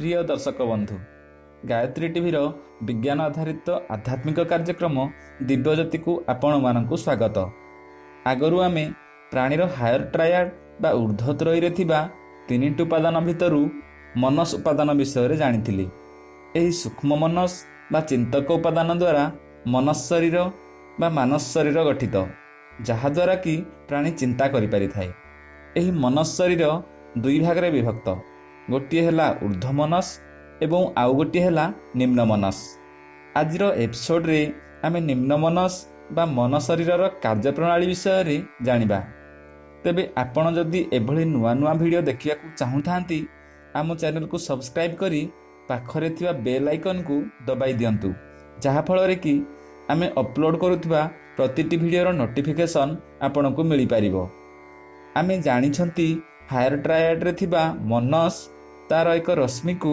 ପ୍ରିୟ ଦର୍ଶକ ବନ୍ଧୁ, ଗାୟତ୍ରୀ ଟିଭିର ବିଜ୍ଞାନ ଆଧାରିତ ଆଧ୍ୟାତ୍ମିକ କାର୍ଯ୍ୟକ୍ରମ ଦିବ୍ୟଜ୍ୟୋତିକୁ ଆପଣମାନଙ୍କୁ ସ୍ୱାଗତ। ଆଗରୁ ଆମେ ପ୍ରାଣୀର ହାୟର ଟ୍ରାୟାଡ୍ ବା ଉର୍ଦ୍ଧ୍ୱତ୍ରୟୀରେ ଥିବା ତିନିଟି ଉପାଦାନ ଭିତରୁ ମନସ୍ ଉପାଦାନ ବିଷୟରେ ଜାଣିଥିଲେ। ଏହି ସୂକ୍ଷ୍ମ ମନସ୍ ବା ଚିନ୍ତକ ଉପାଦାନ ଦ୍ୱାରା ମନସ୍ ଶରୀର ବା ମାନସ ଶରୀର ଗଠିତ, ଯାହାଦ୍ୱାରା କି ପ୍ରାଣୀ ଚିନ୍ତା କରିପାରିଥାଏ। ଏହି ମନସ୍ ଶରୀର ଦୁଇ ଭାଗରେ ବିଭକ୍ତ। ଗୋଟିଏ ହେଲା ଉର୍ଦ୍ଧ୍ୱ ମନସ୍ ଏବଂ ଆଉ ଗୋଟିଏ ହେଲା ନିମ୍ନ ମନସ୍। ଆଜିର ଏପିସୋଡ଼ରେ ଆମେ ନିମ୍ନ ମନସ୍ ବା ମନ ଶରୀରର କାର୍ଯ୍ୟପ୍ରଣାଳୀ ବିଷୟରେ ଜାଣିବା। ତେବେ ଆପଣ ଯଦି ଏଭଳି ନୂଆ ନୂଆ ଭିଡ଼ିଓ ଦେଖିବାକୁ ଚାହୁଁଥାନ୍ତି, ଆମ ଚ୍ୟାନେଲକୁ ସବସ୍କ୍ରାଇବ୍ କରି ପାଖରେ ଥିବା ବେଲ୍ ଆଇକନ୍କୁ ଦବାଇ ଦିଅନ୍ତୁ, ଯାହାଫଳରେ କି ଆମେ ଅପଲୋଡ଼ କରୁଥିବା ପ୍ରତିଟି ଭିଡ଼ିଓର ନୋଟିଫିକେସନ୍ ଆପଣଙ୍କୁ ମିଳିପାରିବ। ଆମେ ଜାଣିଛନ୍ତି, ହାୟର ଟ୍ରାୟାଡ୍ରେ ଥିବା ମନସ୍ ତାର ଏକ ରଶ୍ମିକୁ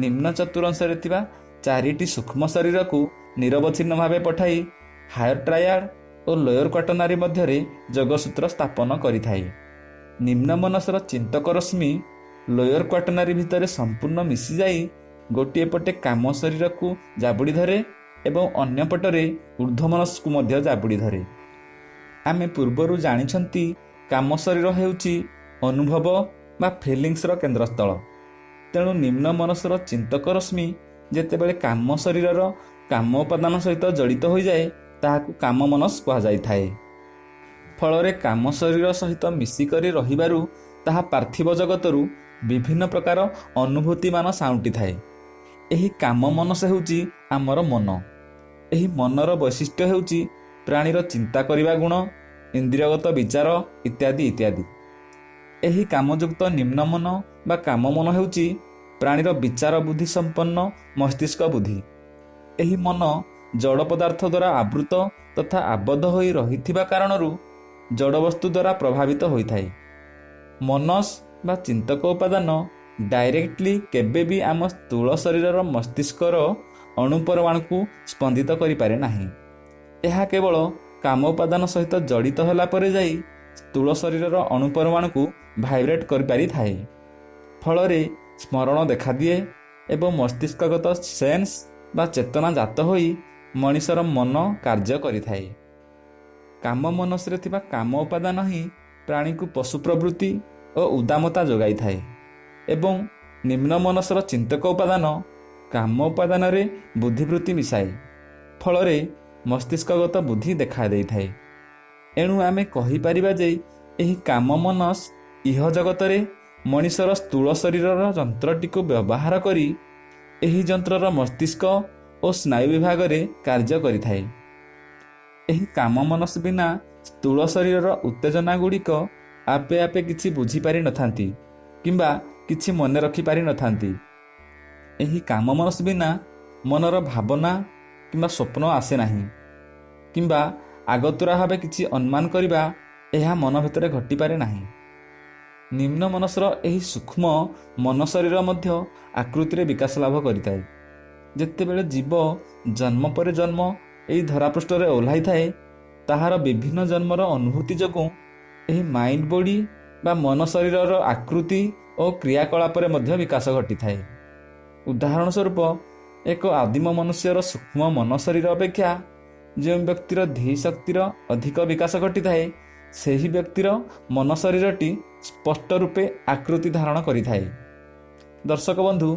ନିମ୍ନ ଚତୁରଂଶରେ ଥିବା ଚାରିଟି ସୂକ୍ଷ୍ମ ଶରୀରକୁ ନିରବଚ୍ଛିନ୍ନ ଭାବେ ପଠାଇ ହାୟର ଟ୍ରାୟାଡ୍ ଓ ଲୋୟର କ୍ୱାଟନାରୀ ମଧ୍ୟରେ ଯୋଗସୂତ୍ର ସ୍ଥାପନ କରିଥାଏ। ନିମ୍ନ ମନସର ଚିନ୍ତକ ରଶ୍ମି ଲୋୟର କ୍ୱାଟନାରୀ ଭିତରେ ସମ୍ପୂର୍ଣ୍ଣ ମିଶିଯାଇ ଗୋଟିଏ ପଟେ କାମ ଶରୀରକୁ ଜାବୁଡ଼ି ଧରେ ଏବଂ ଅନ୍ୟ ପଟରେ ଉର୍ଦ୍ଧ୍ୱ ମନସ୍କୁ ମଧ୍ୟ ଜାବୁଡ଼ି ଧରେ। ଆମେ ପୂର୍ବରୁ ଜାଣିଛନ୍ତି, କାମ ଶରୀର ହେଉଛି ଅନୁଭବ ବା ଫିଲିଙ୍ଗସର କେନ୍ଦ୍ରସ୍ଥଳ। ତେଣୁ ନିମ୍ନ ମନସର ଚିନ୍ତକ ରଶ୍ମି ଯେତେବେଳେ କାମ ଶରୀରର କାମ ଉପାଦାନ ସହିତ ଜଡ଼ିତ ହୋଇଯାଏ, ତାହାକୁ କାମ ମନସ୍ କୁହାଯାଇଥାଏ। ଫଳରେ କାମ ଶରୀର ସହିତ ମିଶିକରି ରହିବାରୁ ତାହା ପାର୍ଥିବ ଜଗତରୁ ବିଭିନ୍ନ ପ୍ରକାର ଅନୁଭୂତିମାନ ସାଉଁଟିଥାଏ। ଏହି କାମ ମନସ ହେଉଛି ଆମର ମନ। ଏହି ମନର ବୈଶିଷ୍ଟ୍ୟ ହେଉଛି ପ୍ରାଣୀର ଚିନ୍ତା କରିବା ଗୁଣ, ଇନ୍ଦ୍ରିୟଗତ ବିଚାର ଇତ୍ୟାଦି ଇତ୍ୟାଦି। ଏହି କାମଯୁକ୍ତ ନିମ୍ନ ମନ ବା କାମ ମନ ହେଉଛି ପ୍ରାଣୀର ବିଚାର ବୁଦ୍ଧି ସମ୍ପନ୍ନ ମସ୍ତିଷ୍କ ବୁଦ୍ଧି। ଏହି ମନ ଜଡ଼ ପଦାର୍ଥ ଦ୍ୱାରା ଆବୃତ ତଥା ଆବଦ୍ଧ ହୋଇ ରହିଥିବା କାରଣରୁ ଜଡ଼ବସ୍ତୁ ଦ୍ୱାରା ପ୍ରଭାବିତ ହୋଇଥାଏ। ମନସ୍ ବା ଚିନ୍ତକ ଉପାଦାନ ଡାଇରେକ୍ଟଲି କେବେ ବି ଆମ ସ୍ଥୂଳ ଶରୀରର ମସ୍ତିଷ୍କର ଅଣୁପରମାଣୁକୁ ସ୍ପନ୍ଦିତ କରିପାରେ ନାହିଁ। ଏହା କେବଳ କାମ ଉପାଦାନ ସହିତ ଜଡ଼ିତ ହେଲା ପରେ ଯାଇ ସ୍ଥୂଳ ଶରୀରର ଅଣୁପରମାଣୁକୁ ଭାଇବ୍ରେଟ୍ କରିପାରିଥାଏ। ଫଳରେ ସ୍ମରଣ ଦେଖାଦିଏ ଏବଂ ମସ୍ତିଷ୍କଗତ ସେନ୍ସ ବା ଚେତନା ଜାତ ହୋଇ ମଣିଷର ମନ କାର୍ଯ୍ୟ କରିଥାଏ। କାମ ମନସରେ ଥିବା କାମ ଉପାଦାନ ହିଁ ପ୍ରାଣୀକୁ ପଶୁ ପ୍ରବୃତ୍ତି ଓ ଉଦାମତା ଯୋଗାଇଥାଏ ଏବଂ ନିମ୍ନ ମନସର ଚିନ୍ତକ ଉପାଦାନ କାମ ଉପାଦାନରେ ବୁଦ୍ଧିବୃତ୍ତି ମିଶାଏ। ଫଳରେ ମସ୍ତିଷ୍କଗତ ବୁଦ୍ଧି ଦେଖା ଦେଇଥାଏ। ଏଣୁ ଆମେ କହିପାରିବା ଯେ ଏହି କାମ ମନସ୍ ଇହ ଜଗତରେ ମଣିଷର ସ୍ଥୂଳ ଶରୀରର ଯନ୍ତ୍ରଟିକୁ ବ୍ୟବହାର କରି ଏହି ଯନ୍ତ୍ରର ମସ୍ତିଷ୍କ ଓ ସ୍ନାୟୁ ବିଭାଗରେ କାର୍ଯ୍ୟ କରିଥାଏ। ଏହି କାମ ମନସ୍ ବିନା ସ୍ଥୂଳ ଶରୀରର ଉତ୍ତେଜନା ଗୁଡ଼ିକ ଆପେ ଆପେ କିଛି ବୁଝିପାରିନଥାନ୍ତି କିମ୍ବା କିଛି ମନେ ରଖିପାରିନଥାନ୍ତି। ଏହି କାମ ମନସ୍ ବିନା ମନର ଭାବନା କିମ୍ବା ସ୍ୱପ୍ନ ଆସେ ନାହିଁ କିମ୍ବା ଆଗତୁରା ଭାବେ କିଛି ଅନୁମାନ କରିବା, ଏହା ମନ ଭିତରେ ଘଟିପାରେ ନାହିଁ। ନିମ୍ନ ମନସର ଏହି ସୂକ୍ଷ୍ମ ମନ ଶରୀର ମଧ୍ୟ ଆକୃତିରେ ବିକାଶ ଲାଭ କରିଥାଏ। ଯେତେବେଳେ ଜୀବ ଜନ୍ମ ପରେ ଜନ୍ମ ଏହି ଧରାପୃଷ୍ଠରେ ଓହ୍ଲାଇଥାଏ, ତାହାର ବିଭିନ୍ନ ଜନ୍ମର ଅନୁଭୂତି ଯୋଗୁଁ ଏହି ମାଇଣ୍ଡ ବଡି ବା ମନ ଶରୀରର ଆକୃତି ଓ କ୍ରିୟାକଳାପରେ ମଧ୍ୟ ବିକାଶ ଘଟିଥାଏ। ଉଦାହରଣ ସ୍ୱରୂପ, ଏକ ଆଦିମ ମନୁଷ୍ୟର ସୂକ୍ଷ୍ମ ମନ ଶରୀର ଅପେକ୍ଷା ଯେଉଁ ବ୍ୟକ୍ତିର ଧୀ ଶକ୍ତିର ଅଧିକ ବିକାଶ ଘଟିଥାଏ, ସେହି ବ୍ୟକ୍ତିର ମନ ଶରୀରଟି ସ୍ପଷ୍ଟ ରୂପେ ଆକୃତି ଧାରଣ କରିଥାଏ। ଦର୍ଶକ ବନ୍ଧୁ,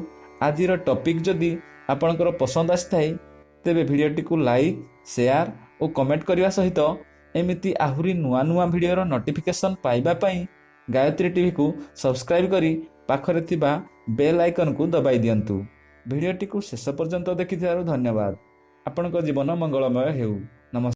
ଆଜିର ଟପିକ୍ ଯଦି ଆପଣଙ୍କର ପସନ୍ଦ ଆସିଥାଏ, ତେବେ ଭିଡ଼ିଓଟିକୁ ଲାଇକ୍, ସେୟାର ଓ କମେଣ୍ଟ କରିବା ସହିତ ଏମିତି ଆହୁରି ନୂଆ ନୂଆ ଭିଡ଼ିଓର ନୋଟିଫିକେସନ୍ ପାଇବା ପାଇଁ ଗାୟତ୍ରୀ ଟିଭିକୁ ସବସ୍କ୍ରାଇବ୍ କରି ପାଖରେ ଥିବା ବେଲ୍ ଆଇକନ୍କୁ ଦବାଇ ଦିଅନ୍ତୁ। ଭିଡ଼ିଓଟିକୁ ଶେଷ ପର୍ଯ୍ୟନ୍ତ ଦେଖିଥିବାରୁ ଧନ୍ୟବାଦ। ଆପଣଙ୍କ ଜୀବନ ମଙ୍ଗଳମୟ ହେଉ। ନମସ୍କାର।